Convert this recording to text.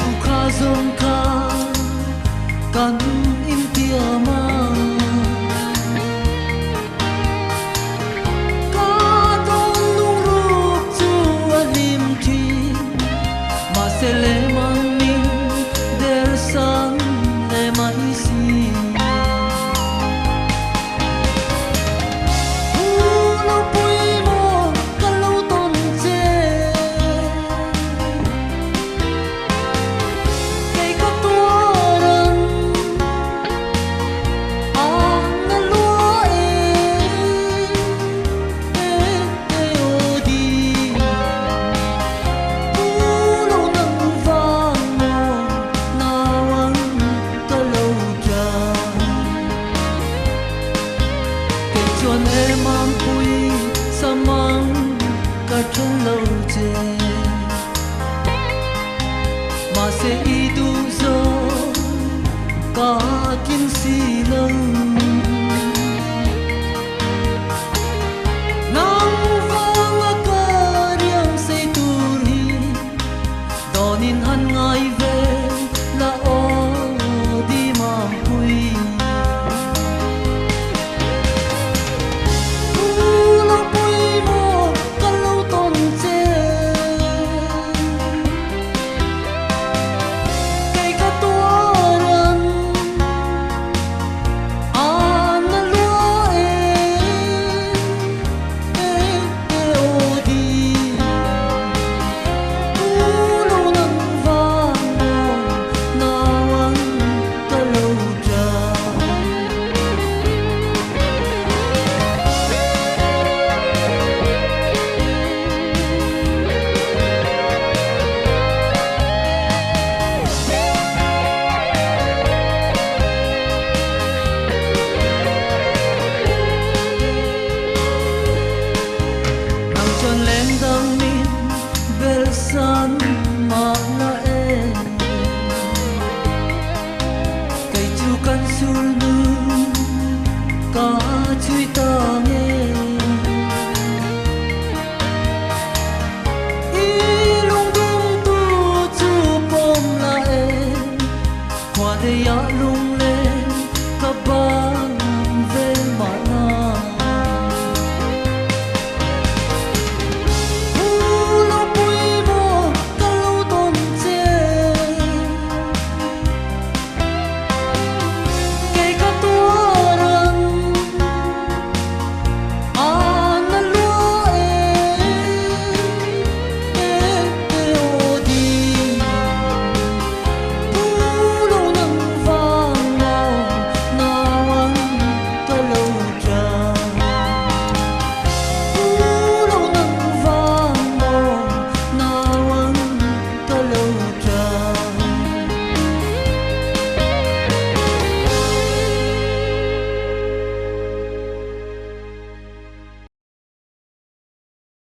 Thu kha zawng kha kan intiam a. Ka tawn lungruk chu a hlim thin, mahse lemang min der san leh mai si. Thu lo pui maw ka lo tawn che. Kei ka tuar ang a na lua e e aw di. Thu lo nang vang maw nau ang ka lo tlan. Kei chuan e mangpui samang ka then lo che. Mahse i duh zawng ka kin si lo.